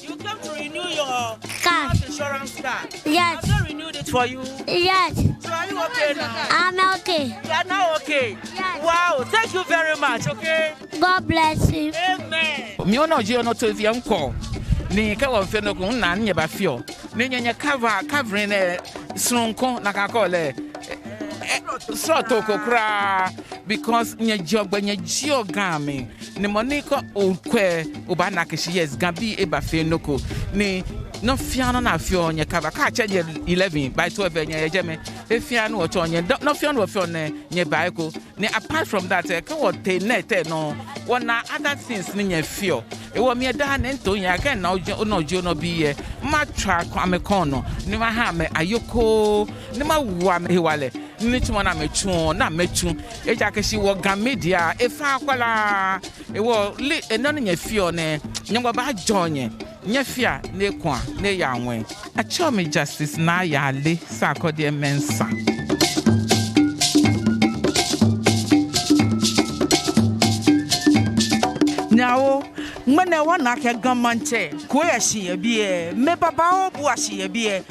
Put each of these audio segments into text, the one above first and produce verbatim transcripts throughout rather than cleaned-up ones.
You came to renew your Car. Health insurance card. Yes. Have they renewed it for you? Yes. So are you okay now? I'm okay. You are now okay? Yes. Wow, thank you very much, okay? God bless you. Amen. Mi onɔ ji onɔ to via ŋkɔ. Ni kɛ wɔfee nɔ ko, ŋna ni nyɛbafeɔ. Ni nyɛ, nyɛ cover, covering, eh, srɔto ko nakai akɛɛ lɛ, eh, eh, srɔto ko kwraa. Because nyɛjieɔ gbɛ, nyɛjieɔ Ga mli. Ni mɔ ni kɛ okwɛ, obaana akɛ shi yes, Gabii ebafee nɔ ko. Ni nɔ fɛɛ nɔ ni afeɔ nyɛ cover. Kɛ atsɛ nyɛ eleven, by twelve nyɛyɛ jɛmɛ. He fɛɛ ni wɔtsɛɔ nyɛ, nɔ fɛɛ ni wɔfeɔ nɛɛ, nyɛbaa eko. Ni apart from that, eh, kɛ wɔtee nɛɛ tɛ nɔ, wɔnaa other things ni nyɛfeɔ. Hewɔ mi daa nɛɛ ntoo nyɛ akɛ ŋna onɔ ji onɔ bii lɛ, matswa amɛ kɔɔŋ nɔ, ni maha amɛ ayoko, ni mawo amɛ hewalɛ. Nitsumɔ ni amɛtsuɔ, ni amɛtsu. Ejaakɛ shi wɔ Ga media, efa kwraa. Hewɔ lɛ, enɔ ni nyɛfeɔ nɛɛ, Nyɔŋmɔ baajɔɔ nyɛ. Nyɛfea ni ekua, ni eya ŋwɛi. Atsɛɔ mi Justice Naa Yale Sarkodie Mensah. Nyɛ awo, ŋmɛnɛ wɔna akɛ Ga Maŋtsɛ ko eshi yɛ biɛ, mɛi babaoo bu ashi yɛ biɛ.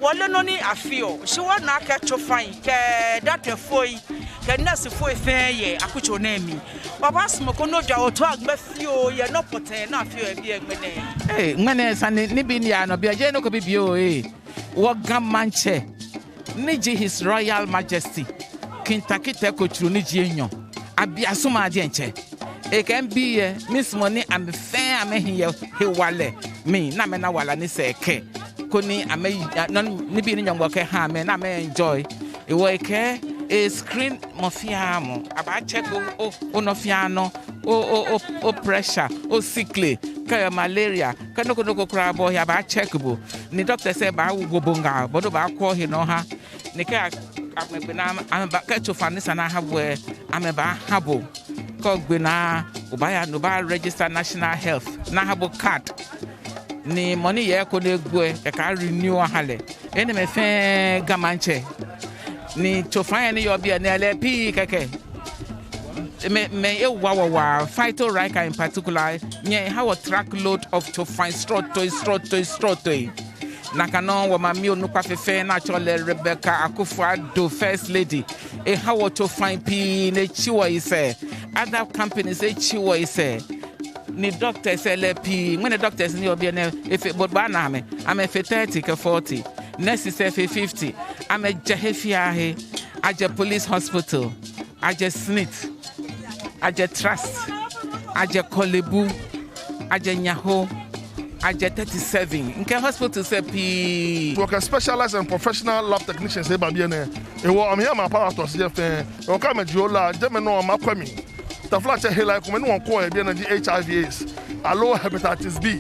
Wɔleee nɔ ni afeɔ, shi wɔna akɛ tsofa yi, kɛ dɔktafoi, kɛ nɛɛsifoi fɛɛ yɛ akutso nɛɛ mli. Wɔbaasumɔ koni ojie wɔ toi agbɛ fioo yɛ nɔ pɔtɛɛ ni afeɔ yɛ biɛ ŋmɛnɛ. Ee, ŋmɛnɛ sane nibii ni yaa nɔ biɛ, jeee nɔ ko bibioo ee. Wɔ Ga Maŋtsɛ, ni ji His Royal Majesty King Tackie Teiko Tsuru ni ji enyɔ, abiasuma diɛŋtsɛ. Ekɛɛ mibii lɛ, miisumɔ ni amɛfɛɛ amɛhi yɛ hewalɛ mli, ni amɛna wala ni sɛɛ kɛ, koni amɛ, a, nɔ, nibii ni Nyɔŋmɔ kɛha amɛ, ni amɛ enjoy. Hewɔ ekɛɛ, e screen mɔ fɛɛ mɔ, abaa check o, o, onɔ fɛɛ nɔ, o, o, o, o pressure, o sikli, kɛ malaria, kɛ nɔ ko nɔ ko kwraa, bɔ he abaa check bo. Ni doctors lɛ baawo bo ŋaa, bɔ ni obaakwɛ ohe nɔ oha. Ni kɛ a, amɛgbe naa, amɛba, kɛ tsofa ni sa ni aha bo lɛ, amɛbaaha bo. Kɛ ogbe naa, obaaya, obaa register National Health, ni aha bo card. Ni mɔ ni yɛ he ko ni egbo lɛ, ekɛ renew aha lɛ. Enɛɛmɛi fɛɛ Ga Maŋtsɛ. Ni tsofa lɛ ni yɔɔ biɛ nɛɛ lɛ pii kɛkɛ. Mɛi, mɛi ewa wɔ waa, Phyto Ryker in particular, nyɛha wɔ truck load of tsofa srɔtoi, srɔtoi, srɔtoi. Nakai nɔŋŋ wɔmami onukpa fɛfɛɛ ni atsɛɔ lɛ Rebecca Akufo-Addo, First Lady, eha wɔ tsofa pii ni etsi wɔ yisɛɛ. Other companies etsi wɔ yisɛɛ. Ni doctors lɛ pii, ŋmɛnɛ doctors ni yɔɔ biɛ nɛɛ, efee, bo baana amɛ, amɛfee thirty kɛ forty. Nurses lɛ fee fifty. Amɛjɛ he fɛɛ he. Ajɛ Police Hospital, ajɛ Smith, ajɛ Trust, ajɛ Korle Bu, ajɛ Nyaho, ajɛ thirty-seven. Mikɛ hospitals lɛ pii. Wɔkɛ specialized and professional lab technicians eba biɛ nɛɛ. Hewɔ amɛyɛ amɛ apparatus lɛ fɛɛ. Hewɔ kɛ amɛjie ola, jɛmɛ nɔŋŋ amɛkwɛ mli. Taflatsɛ, helai komɛi ni wɔkwɛɔ yɛ biɛ nɛɛ ji H I V AIDS, aloo hepatitis B,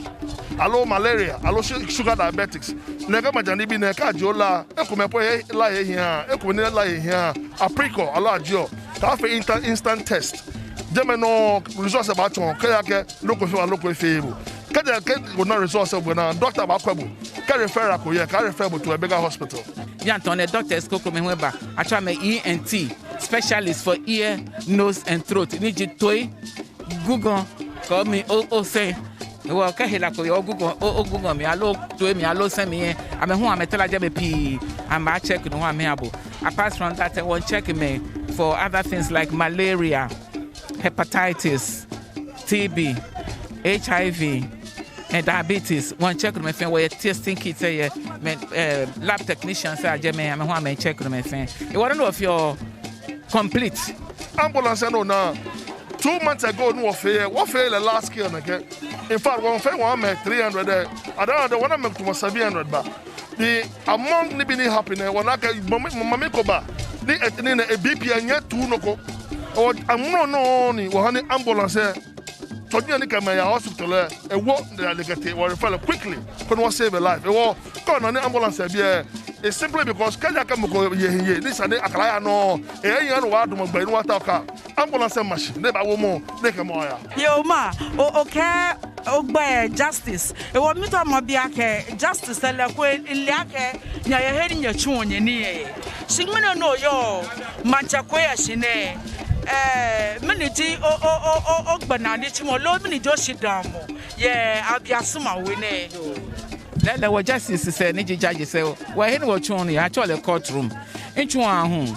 aloo malaria, aloo su-, sugar diabetics. Nɛkɛ maja nibii nɛɛ kɛ ajie ola, ekomɛi po elaa he hiaa, ekomɛi ni laa he hiaa, aprikɔ aloo ajieɔ, kɛ afee insta-, instant test. Jɛmɛ nɔŋŋ results lɛ baatsɔɔ, kɛya akɛ nɔ ko efee bo aloo nɔ ko efeee bo. Kɛji akɛ ona results lɛ, bo naa doctor baakwɛ bo. Kɛ referral ko yɛ, ekɛɛ refer bo to a bigger hospital. Bianɛ tɔɔ nɛɛ doctors krokomɛi hu eba, atsɛɔ amɛ E N T specialist for ear, nose and throat, ni ji toi, gugɔ, kɛ omli, o, osɛŋ. Hewɔ kɛ hela ko yɔɔ gugɔ, o, ogugɔ mli, aloo toi mli, aloo osɛŋ mli lɛ, amɛ hu amɛtara jɛmɛ pii, amɛbaa check ni hu amɛha bo. Apart from that, eh, wɔŋ check mɛi for other things like malaria, hepatitis, T B, H I V, eh, diabetes. Wɔŋ check mɛi fɛɛ, wɔyɛ testing kits lɛ, mɛi, eh, lab technicians lɛ jɛmɛ, amɛ hu amɛ check mɛi fɛɛ. Hewɔ nɔ ni wɔfeɔ complete. Ambulance lɛ nɔ naa, two months ago ni wɔfee lɛ, wɔfee lɛ large scale nɛkɛ. In fact, wɔŋfee wɔŋha mɛi three hundred lɛ, at the end of the day wɔna mɛi tamɔ seven hundred ba. Ni among nibii ni happen lɛ, wɔna akɛ mami, mami ko ba ni e, ni ne, e B P lɛ nyɛɛɛ etu nɔ ko. Hewɔ amrɔ nɔŋŋ ni wɔha ni ambulance lɛ, tɔji ni kɛ mɛi yaa hospital lɛ, ewo ni ale kɛtee, wɔ refer lɛ quickly, koni wɔ save a life. Hewɔ kɛ ona ni ambulance yɛ biɛ lɛ, it's simply because kɛji akɛ mɔ ko ye ehiɛ ni esa ni akɛ lɛ aya nɔ, ehiɛ ni wɔdamɔ gbɛ ni wɔtao ka. Ambulance machine ni baawo mɔ ni kɛ mɔ aya. Yoo, ma, o, okɛɛ ogbɛi Justice. Hewɔ miitao mabi akɛ Justice, lɛ ko mile akɛ nyɛyɛ he ni nyɛtsuɔ nyɛnii lɛ. Shi ŋmɛnɛ nɔ oyɔɔ maŋtsɛ ko yɛ shi nɛɛ. Eh, mɛni ji o, o, o, o, ogbɛnaa nitsumɔ loo mɛni ji oshidaamɔ? Yeah, Abiasuma We nɛ. Lɛɛlɛŋ wɔ justices lɛ ni ji judges lɛ, wɔhe ni wɔtsuɔ nii, atsɛɔ lɛ court room. Mitsuɔ aahu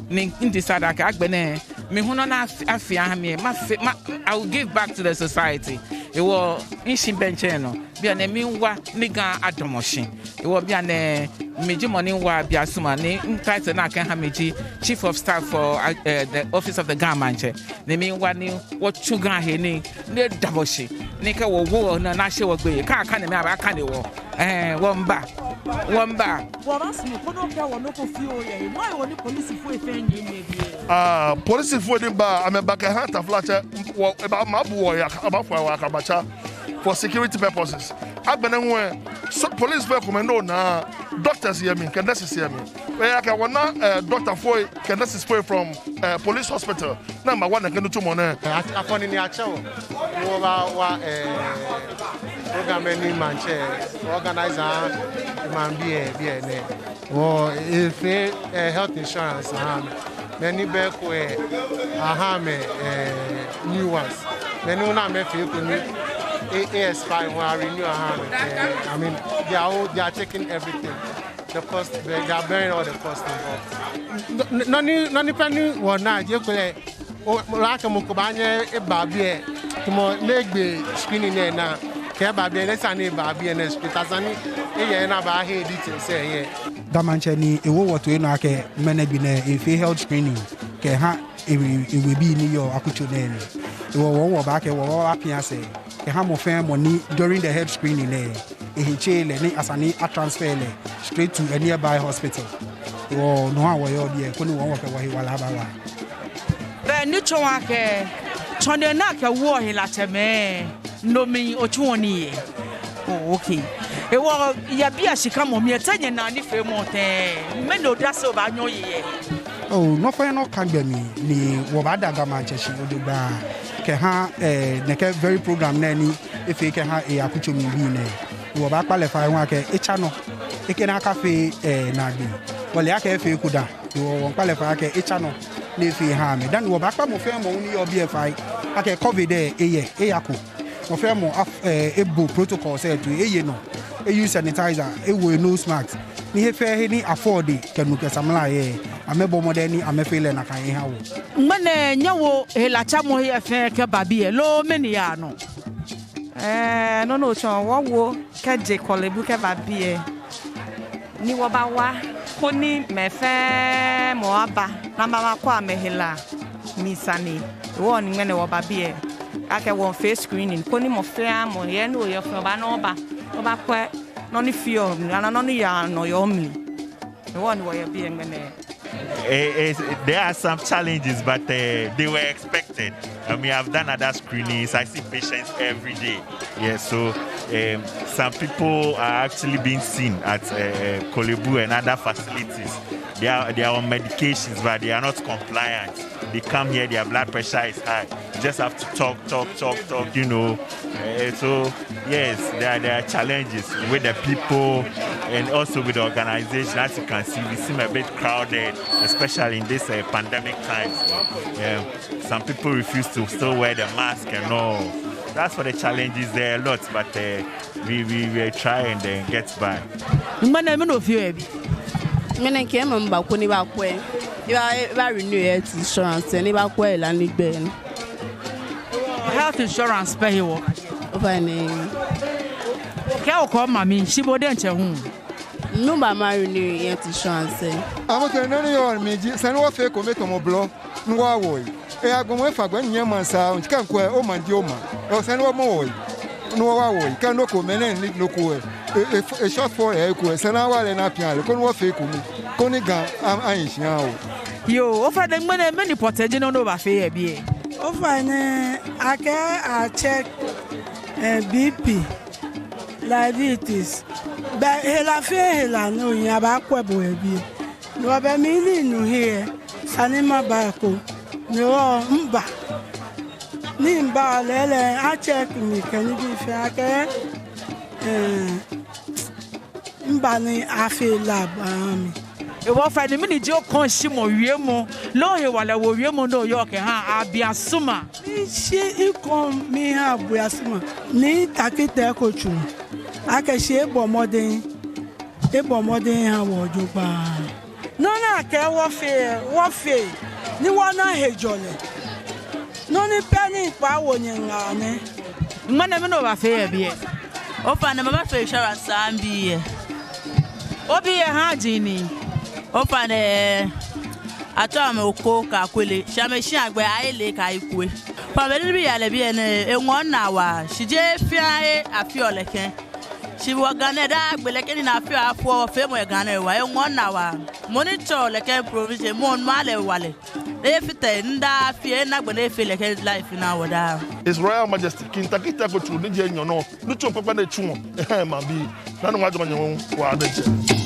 ni midecide akɛ agbɛnɛ, mi hu nɔ ni afi-, afi aha mi, mafee, ma, I will give back to the society. Hewɔ mishi bɛ ntsɛn nɔ. Bianɛ miiwa ni Ga adamɔ shi. Hewɔ bianɛ mi ji mɔ ni wa Abiasuma ni mi title ni akɛha mi ji Chief of Staff for, uh, the Office of the Ga Maŋtsɛ. Ni miiwa ni wɔtsu Ga he nii, ni edamɔ shi. Ni kɛ wɔwo wɔnaa ni ashe wɔ gbeyei, kɛ akane mɛi, abakane wɔ. Ɛɛ, wɔmiiba. Wɔmiiba. Wɔbaasumɔ koni okɛɛ wɔ nɔ ko fioo yɛ he. Mɛɛ hewɔ ni polisifoi fɛɛ nyɛɛɛ nyɛ biɛ? Ah, polisifoi ni ba, amɛba kɛha taflatsɛ, wɔ, eba, amɛbu wɔ yaka, amɛfɔ wɔ yaka maŋtsɛ for security purposes. Agbɛnɛ hu lɛ, so, polisifoi komɛi ni onaa, doctors yɛ mli, kɛ nurses yɛ mli. Ejaakɛ wɔna, eh, doctorfoi kɛ nursesfoi from, eh, police hospital. Ni amɛbawa nɛkɛ nitsumɔ nɛɛ. Eh, at-, afɔ nine atsɛ wɔ. Ni wɔbawa, eh, program ni maŋtsɛ organize aha maŋbii biɛ nɛɛ. Wɔ, efee, eh, health insurance aha amɛ. Mɛi ni bɛ eko lɛ, aha amɛ, eh, new ones. Mɛi ni hu ni amɛfee eko ni e-, e-expire, wɔ, a-renew aha amɛ. Eh, I mean, they are all, they are checking everything. The cost, they are bearing all the cost involved. Nɔ, nɔ, nɔ ni, nɔ ni pɛ ni wɔna ji ekolɛ, o, o, akɛ mɔ ko baanyɛ eba biɛ, tamɔ ni egbe screening nɛɛ naa, kɛ eba biɛ lɛ esa ni eba biɛ nɛɛ straight, esa ni eyɛ ni abahe details lɛ yɛ. Ga Maŋtsɛ ni ewo wɔ toi nɔ akɛ ŋmɛnɛ gbi nɛɛ efee health screening kɛha ewe, ewebii ni yɔɔ akutso nɛɛ mli. Hewɔ wɔ, wɔbaakɛɛ wɔ, wɔbapia sɛɛ kɛha mɔ fɛɛ mɔ ni during the health screening lɛ, ehe tseee lɛ ni esa ni a-transfer lɛ straight to a nearby hospital. Hewɔ no hewɔ wɔyɔɔ biɛ koni wɔ, wɔkɛ wɔhewalɛ abawa. Bɛ ni tsɔɔ akɛ, tsɔne ni akɛwoɔ helatsɛmɛi, no mli otsuɔ nii yɛ. Oh, okay. Hewɔ yɛ biɛ shikamɔ mli lɛ, te nyɛnaa nifeemɔ tɛŋŋ? Mɛni odase obaanyɛ oye yɛ? Oh, nɔ fɛɛ nɔ ka gbɛ mli ni wɔbaada Ga Maŋtsɛ shi jogbaŋŋ kɛha, eh, nɛkɛ very program nɛɛ ni efee kɛha e-akutso mli bii nɛɛ. Wɔbaakpa lɛ fai hu akɛ etsa nɔ, ekɛ naa akafee, eh, naagbee. Wɔle akɛ efee eko dã. Hewɔ wɔmiikpa lɛ fai akɛ etsa nɔ ni efee eha amɛ. Dani wɔbaakpa mɔ fɛɛ mɔ ni yɔɔ biɛ fai akɛ covid lɛ eyɛ, eyako. Mɔ fɛɛ mɔ af-, eh, ebo protocols lɛ toi, eye nɔ, e-use sanitizer, ewo e-nose mask. Ni he fɛɛ he ni afɔɔ de kɛ nu kɛ samla yɛ, amɛbɔ mɔdɛŋ ni amɛfee lɛ nakai eha wɔ. Ŋmɛnɛ nyɛwo helatsamɔhe lɛ fɛɛ kɛba biɛ loo mɛni yaa nɔ? Eh, nɔ ni otsɔɔ, wɔwo kɛjɛ Korle Bu kɛba biɛ. Ni wɔbawa koni mɛi fɛɛ mɔ aba ni amɛbakwɛ amɛhela mli sane. Hewɔ ni ŋmɛnɛ wɔba biɛ akɛ wɔmiifee screening koni mɔ fɛɛ mɔ yɛ ni oyɔɔ fɛɛ obaanyɛ oba, obakwɛ nɔ ni feɔ, ni nɔ ni yaa nɔ yɛ omli. Hewɔ ni wɔyɛ biɛ ŋmɛnɛ. Eh, eh, there are some challenges, but, uh, they were expected. I mean, I've done other screenings. I see patients every day. Yeah, so, um, some people are actually being seen at, uh, uh, Korle Bu and other facilities. They are, they are on medications, but they are not compliant. They come here, their blood pressure is high. You just have to talk, talk, talk, talk, you know. Uh, so, yes, there are, there are challenges with the people and also with the organization. As you can see, we seem a bit crowded, especially in this, uh, pandemic times. Yeah. Some people refuse to still wear the mask and all. That's for the challenges there a lot, but, uh, we, we, we try and, uh, get by. Ŋmɛnɛ mɛni ofeɔ yɛ biɛ? Ŋmɛnɛ mikɛ mɛi miiba koni mibakwɛ, miba, miba-renew health insurance, ni mibakwɛ hela ni gbɛ nɔ. Health insurance pɛ hewɔ? Ofainɛ. Kɛ okɔ mami, shi bo diɛŋtsɛ hu? Miba ma-renew health insurance. Amɔkɛ nɔ ni yɔɔ mli ji, esa ni wɔfee ekome tamɔ blɔ ni wɔwa wɔhe. Eya gbɔmɔ efa gbɛ ni nyɛmaŋ sa, nti kɛ ŋkwɛ omaŋ ji omaŋ. Esa ni wɔmɔ wɔhe ni wɔwa wɔhe. Kɛ nɔ ko mɛnɛ ni nɔ ko lɛ, e, e, e-shortfall yɛ eko lɛ, esa ni awa lɛ ni apia lɛ, koni wɔfee ekome, koni Ga a, ahi shi aha wɔ. Yoo, ofainɛ ŋmɛnɛ mɛni pɔtɛɛ ji nɔ ni obafee yɛ biɛ? Ofainɛ akɛ a-check, eh, B P, diabetes. Bɛ hela fɛɛ hela ni ohiɛ abaakwɛ bo yɛ biɛ. Ni wɔbɛ mli ni nu he lɛ, esa ni maba eko. Ni wɔ miba. Ni miba lɛɛlɛŋ a-check mi kɛ nibii fɛɛ akɛ, eh, miba ni afee lab aha mi. Hewɔ ofainɛ, mɛni ji okɔŋshimɔ wiemɔ loo hewalɛ wiemɔ ni oyɔɔ kɛha Abiasuma? Mishi mikɔŋ miha Abiasuma ni Takitɛ Eko Tsu akɛ shi ebɔ mɔdɛŋ, ebɔ mɔdɛŋ eha wɔ jogbaŋŋ. Nɔ ni akɛɛ wɔfee, wɔfee ni wɔna hejɔlɛ. Nɔ ni pɛ ni mikpaa wo nyɛ ŋaa nɛ. Ŋmɛnɛ mɛni obaafee yɛ biɛ? Ofainɛ, mabaafee insurance aha mibii lɛ. Obii lɛ, hã ji nii. Ofainɛ, atsɛɔ amɛ Oko kɛ Akwele, shi amɛshĩa gbɛi Ayele kɛ Ayikue. Ofainɛ, be ni miya lɛ biɛ nɛɛ, eŋɔɔ minaa waa, shi jeee fɛɛ afeɔ lɛ kɛkɛ. Shi wɔ Ga nɛɛ, daa gbi lɛ kɛ nii ni afeɔ, afeɔ, wɔfeemɔ yɛ Ga nɛɛ waa, eŋɔɔ minaa waa. Mɔ ni tsɛɔ lɛ kɛ provision, mɔ ni ma lɛ hewalɛ, efite ni daa afi ena gbɛ ni efee lɛ kɛ life ni eha wɔ daa. His Royal Majesty King Tackie Teiko the Third ni ji enyɔ nɔ, nitsumɔ kpakpa ni etsuɔ ehaa maŋbii. Nanu wa jɔmɔ nyɛ wɔ wa de jɛ.